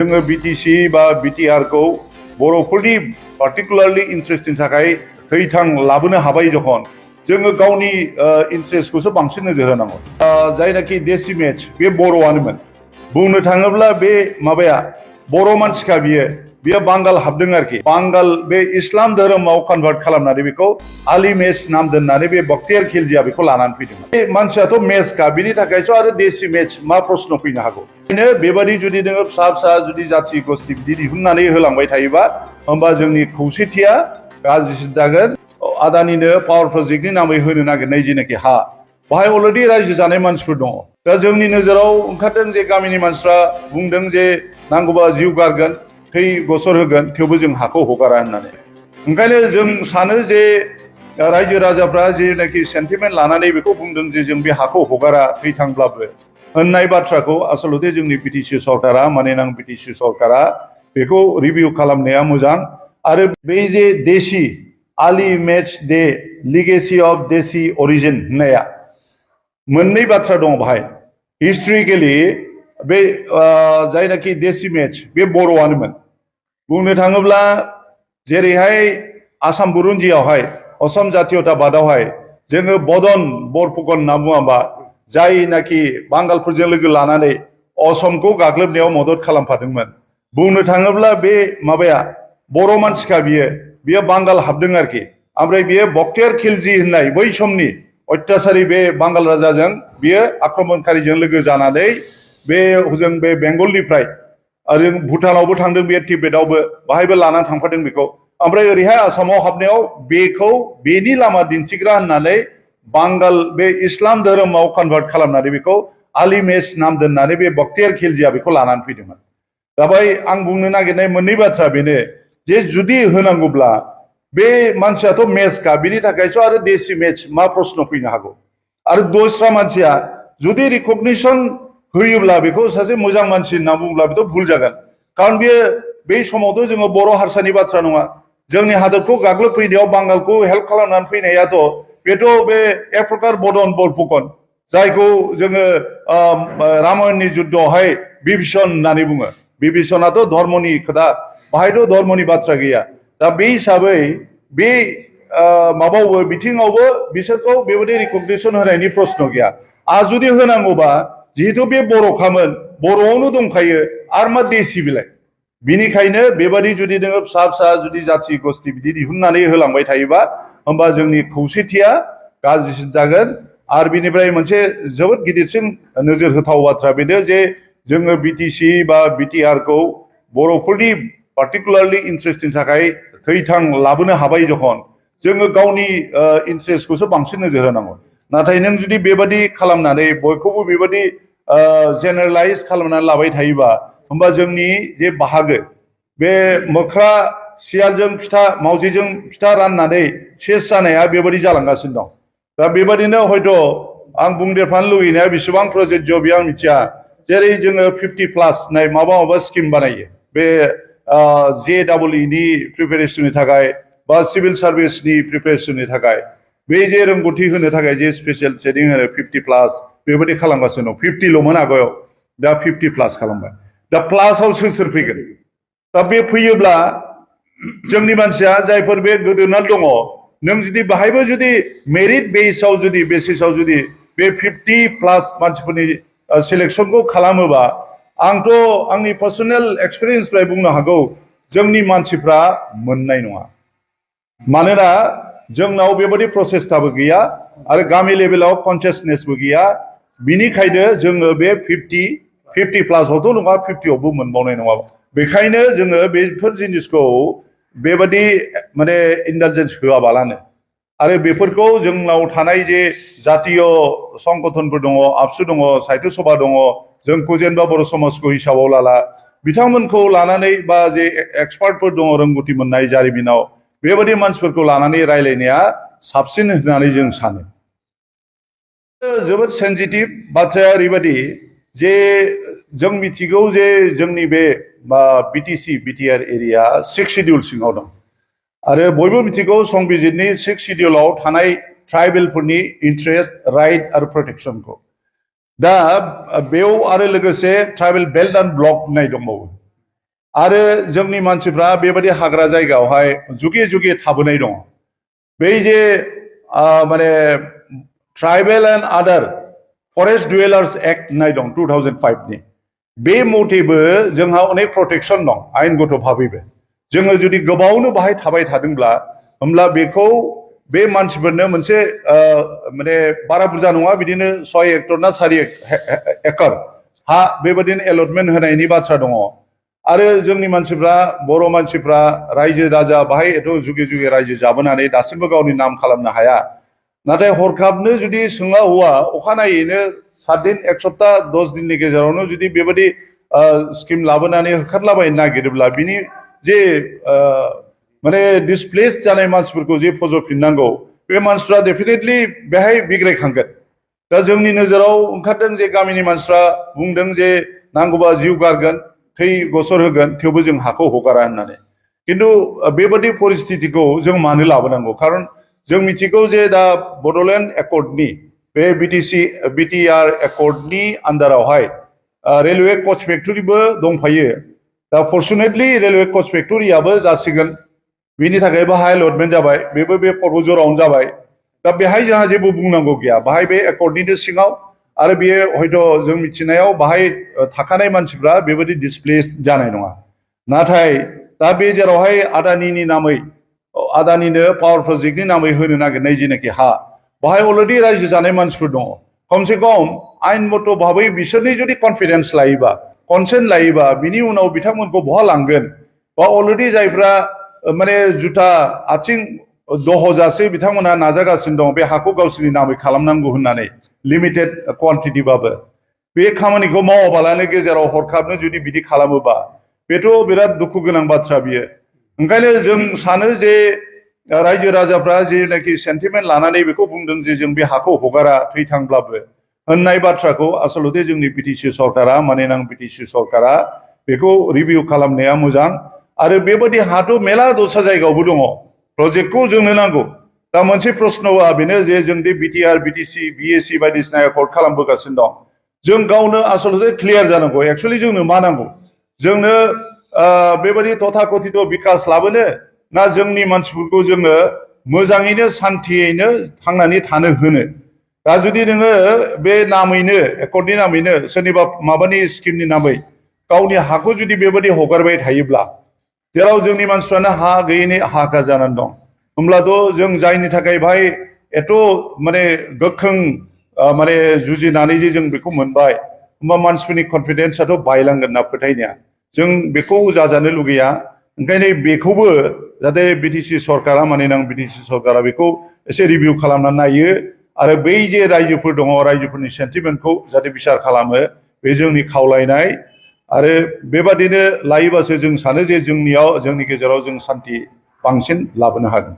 जोङो बिटिसि बा बिटिआर को बर'फोरनि पार्टिकुलारलि इन्ट्रेस्टनि थाखाय थैथां लाबोनो हाबाय जखन जोङो गावनि इन्ट्रेस्टखौसो बांसिन नोजोर होनांगौ जायनाखि देसि मेच बे बर'आनोमोन बुंनो थाङोब्ला बे माबाया बर' मानसिखा बियो बांगाल हाबदों आरोखि बांगाल बे इस्लाम धोरोमाव कन्भार्ट खालामनानै बेखौ आली मेच नाम दोननानै बे बख्तियार खिलजिया बेखौ लानानै फैदोंमोन बे मानसियाथ' मेचखा बिनि थाखायसो आरो देसि मेच मा प्रश्न फैनो हागौ बेबादि जुदि नोङो फिसा फिसा जुदि जाथि गस्थि बिदि दिहुननानै होलांबाय थायोबा होमबा जोंनि खौसेथिया गाज्रिसिन जागोन आदानिनो पावार प्रजेक्टनि नामै होनो नागिरनाय जेनाखि हा बाहाय अलरेडि रायजो जानाय मानसिफोर दङ दा जोंनि नोजोराव ओंखारदों जे गामिनि मानसिफ्रा बुंदों जे नांगौबा जिउ गारगोन थै गसर होगोन थेवबो जों हाखौ हगारा होननानै ओंखायनो जों सानो जे रायजो राजाफ्रा जेनाखि सेन्टिमेन्ट लानानै बेखौ बुंदों जे जों बे हाखौ हगारा थैथांब्लाबो होननाय बाथ्राखौ आसलते जोंनि बिटिसि सरकारा मानोना बिटिसि सरकारा बेखौ रिभिउ खालामनाया मोजां आरो बे जे देसि आली मेच दे लिगेसि अफ देसि अरिजिन होननाया मोननै बाथ्रा दङ बाहाय हिस्ट्रिकेलि बे जायनाखि देसि मेच बे बर'आनोमोन बुंनो थाङोब्ला जेरैहाय आसाम बुरुन्जियावहाय असम जातीयताबादावहाय जोङो बदन बरफुकन होनना बुङाबा जायनाखि बांगालफोरजों लोगो लानानै असमखौ गाग्लोबनायाव मदद खालामफादोंमोन बुंनो थाङोब्ला बे माबाया बर' मानसिखा बियो बांगाल हाबदों आरोखि ओमफ्राय बियो बख्तियार खिलजि होननाय बै समनि अत्याचारी बे बांगाल राजाजों बियो आक्रमणकारीजों लोगो जानानै बे हजों बे बेंगलनिफ्राय ओरै भुटानावबो थांदों बे तिब्बेतावबो बाहायबो लानानै थांफादों बेखौ ओमफ्राय ओरैहाय आसामाव हाबनायाव बेखौ बेनि लामा दिन्थिग्रा होननानै बांगाल बे इस्लाम धोरोमाव कन्भार्ट खालामनानै बेखौ आली मेच नाम दोननानै बे बख्तियार खिलजिया बेखौ लानानै फैदोंमोन दा बै आं बुंनो नागिरनाय मोननै बाथ्रा बेनो जे जुदि होनांगौब्ला बे मानसियाथ' मेचखा बिनि थाखायसो आरो देसि मेच मा प्रश्न फैनो हागौ आरो दस्रा मानसिया जुदि रिकगनिसन होयोब्ला बेखौ सासे मोजां मानसि होनना बुङोब्ला बेथ' भुल जागोन खारन बियो बै समावथ' जोङो बर' हारसानि बाथ्रा नङा जोंनि हादरखौ गाग्लोबफैनायाव बांगालखौ हेल्प खालामनानै फैनायाथ' बेथ' बे एक प्रकार बदन बरफुकन जायखौ जोङो रामायणनि जुद्धआवहाय बिभीषण होननानै बुङो बिभीषणाथ' धर्मनि खोथा बाहायथ' धर्मनि बाथ्रा गैया दा बे हिसाबै बे माबावबो बिथिङावबो बिसोरखौ बेबायदि रिकगनिसन होनायनि प्रश्न गैया आरो जुदि होनांगौबा जिहेतु बे बर'खामोन बर'आवनो दंखायो आरो मा देसि बिलाय बिनिखायनो बेबादि जुदि नोङो फिसा फिसा जुदि जाथि गस्थि बिदि दिहुननानै होलांबाय थायोबा होमबा जोंनि खौसेथिया गाज्रिसिन जागोन आरो बिनिफ्राय मोनसे जोबोद गिदिरसिन नोजोर होथाव बाथ्रा बेनो जे जोङो बिटिसि बा बिटिआर को बर'फोरनि पार्टिकुलारलि इन्ट्रेस्टनि थाखाय थैथां लाबोनो हाबाय जखन जोङो गावनि इन्ट्रेस्टखौसो बांसिन नोजोर होनांगौ नाथाय नों जुदि बेबादि खालामनानै बयखौबो बेबादि जेनेरेलाइज खालामनानै लाबाय थायोबा होमबा जोंनि जे बाहागो बे मोख्रा सियालजों फिथा मावजिजों फिथा राननानै सेस जानाया बेबादि जालांगासिनो दं दा बेबादिनो हयथ' आं बुंदेरफानो लुगैनाया बेसेबां प्रजेक्ट बेयो आं मिथिया जेरै जोङो 50+ नाय माबा स्किम बानायो बे JEE नि प्रिपेरेसननि थाखाय बा सिभिल सार्भिसनि प्रिपेरेसननि थाखाय बे जे रोंगौथि होनो थाखाय जे स्पेसियेल ट्रेनिं होनो 50+ बेबायदि खालामगासिनो दं 50ल'मोन आगोलाव दा 50+ खालामबाय दा प्लासआव सोर फैगोन दा बे फैयोब्ला जोंनि मानसिया जायफोर बे गोदोनानै दङ नों जुदि बाहायबो जुदि मेरिट बेसिसाव जुदि बे 50+ मानसिफोरनि सिलेक्सनखौ खालामोबा आंथ' आंनि पार्सनेल एक्सपिरियेन्सनिफ्राय बुंनो हागौ जोंनि मानसिफ्रा मोननाय नङा मानोना जोंनाव बेबादि प्रसेसटाबो गैया आरो गामि लेभेलाव कनसियासनेसबो गैया बिनिखायनो जोङो बे 50+आवथ' नङा 50आवबो मोनबावनाय नङा बेखायनो जोङो बेफोर जिनिसखौ बेबादि माने इन्डालजेन्स होआबालानो आरो बेफोरखौ जोंनाव थानाय जे जातीय संगठनफोर दङ आबसु दङ साहित्य सभा दङ जोंखौ जेनेबा बर' समाजखौ हिसाबाव लाला बिथांमोनखौ लानानै बा जे एक्सपार्टफोर दङ रोंगौथि मोननाय जारिमिनाव बेबादि मानसिफोरखौ लानानै रायलायनाया साबसिन होननानै जों सानो जोबोद सेन्सिटिभ बाथ्राया ओरैबायदि जे जों मिथिगौ जे जोंनि बे बिटिसि बिटिआर एरिया 6 शिडिउल सिङाव दं आरो बयबो मिथिगौ संबिजितनि 6 शिडिउलाव थानाय ट्राइबेलफोरनि इन्ट्रेस्ट राइट आरो प्रटेक्शनखौ दा बेयाव आरो लोगोसे ट्राइबेल बेल्ट एन्ड ब्लक होननाय दंबावो आरो जोंनि मानसिफ्रा बेबायदि हाग्रा जायगायावहाय जुगे जुगे थाबोनाय दङ बै जे माने ट्राइबेल एन्ड आदार फरेस्ट डुवेलार्स एक्ट होननाय दं 2005 नि बे मथेबो जोंहा अनेक प्रटेक्शन दं आयेनगत भाबैबो जोङो जुदि गोबावनो बाहाय थाबाय थादोंब्ला होमब्ला बेखौ बे मानसिफोरनो मोनसे माने बारा बुरजा नङा बिदिनो 6 हेक्टर ना 4 एकड़ हा बेबायदिनो एलटमेन्ट होनायनि बाथ्रा दङ आरो जोंनि मानसिफ्रा बर' मानसिफ्रा रायजो राजा बाहाय एथ' जुगे जुगे रायजो जाबोनानै दासिमबो गावनि नाम खालामनो हाया नाथाय हरखाबनो जुदि सोङा हुआ अखानायैनो 7 दिन 1 सप्ताह 10 दिननि गेजेरावनो जुदि बेबायदि स्किम लाबोनानै होखारलाबायनो नागिरोब्ला बिनि जे माने डिसप्लेस जानाय मानसिफोरखौ जे फज'फिननांगौ बे मानसिफ्रा डेफिनेटलि बेहाय बिग्रायखांगोन दा जोंनि नोजोराव ओंखारदों जे गामिनि मानसिफ्रा बुंदों जे नांगौबा जिउ गारगोन थै गसर होगोन थेवबो जों हाखौ हगारा होननानै किन्तु बेबादि परिस्थितिखौ जों मानो लाबोनांगौ खारन जों मिथिगौ जे दा बड'लेण्ड एकर्डनि बे बिटिआर एकर्डनि आन्दारावहाय रेलवे कच फेक्टरिबो दंफायो दा फर्चुनेटलि रेलवे कच फेक्टरियाबो जासिगोन बिनि थाखाय बाहाय अलटमेन्ट जाबाय बेबो बे पर्बजरावनो जाबाय दा बेहाय जोंहा जेबो बुंनांगौ गैया बाहाय बे एकर्डनिनो सिङाव आरो बेयो हयथ' जों मिथिनायाव बाहाय थाखानाय मानसिफ्रा बेबायदि डिसप्लेस जानाय नङा नाथाय दा बे जेरावहाय आदानिनि नामै आदानिनो पावार प्रजेक्टनि नामै होनो नागिरनाय जेनाखि हा बाहाय अलरेडि रायजो जानाय मानसिफोर दङ खमसे खम आयेन मथ' भाबै बिसोरनि जुदि कनफिडेन्स लायोबा कनसेन्ट लायोबा बिनि उनाव बिथांमोनखौ बहा लांगोन बा अलरेडि जायफ्रा माने जुथा आथिं दहजासे बिथांमोना नाजागासिनो दं बे हाखौ गावसोरनि नामै खालामनांगौ होननानै लिमिटेड क्वान्टिटिबाबो बे खामानिखौ मावाबालानो गेजेराव हरखाबनो जुदि बिदि खालामोबा बेथ' बिराद दुखु गोनां बाथ्रा बियो ओंखायनो जों सानो जे रायजो राजाफ्रा जेनाखि सेन्टिमेन्ट लानानै बेखौ बुंदों जे जों बे हाखौ हगारा थैथांब्लाबो होननाय बाथ्राखौ आसलते जोंनि बिटिसि सरकारा माननीय बिटिसि सरकारा बेखौ रिभिउ खालामनाया मोजां आरो बेबायदि हाथ' मेला दस्रा जायगायावबो दङ प्रजेक्टखौ जोंनो नांगौ दा मोनसे प्रश्नआ बेनो जे जों दि बिटिआर बिटिसि बिएसि बायदिसिना एकर्ड खालामबोगासिनो दं जों गावनो आसलते क्लियार जानांगौ एक्चुअलि जोंनो मा नांगौ जोंनो बेबायदि तथाकथित बिकास लाबोनो ना जोंनि मानसिफोरखौ जोङो मोजाङैनो सान्थियैनो थांनानै थानो होनो दा जुदि नोङो बे नामैनो एकर्डनि नामैनो सोरनिबा माबानि स्किमनि नामै गावनि हाखौ जुदि बेबायदि हगारबाय थायोब्ला जेराव जोंनि मानसिफ्रानो हा गैयैनि हाहाकार जानानै दं होमब्लाथ' जों जायनि थाखाय बाहाय एथ' माने गोख्रों माने जुजिनानै जे जों बेखौ मोनबाय होमबा मानसिफोरनि कनफिडेन्सआथ' बायलांगोन ना फोथायनाया जों बेखौ जाजानो लुगैया ओंखायनो बेखौबो जाहाथे बिटिसि सरकारा माननीय बिटिसि सरकारा बेखौ एसे रिभिउ खालामनानै नायो आरो बै जे रायजोफोर दङ रायजोफोरनि सेन्टिमेन्टखौ जाहाथे बिसार खालामो बे जोंनि खावलायनाय आरो बेबादिनो लायोबासो जों सानो जे जोंनि गेजेराव जों सान्थि बांसिन लाबोनो हागोन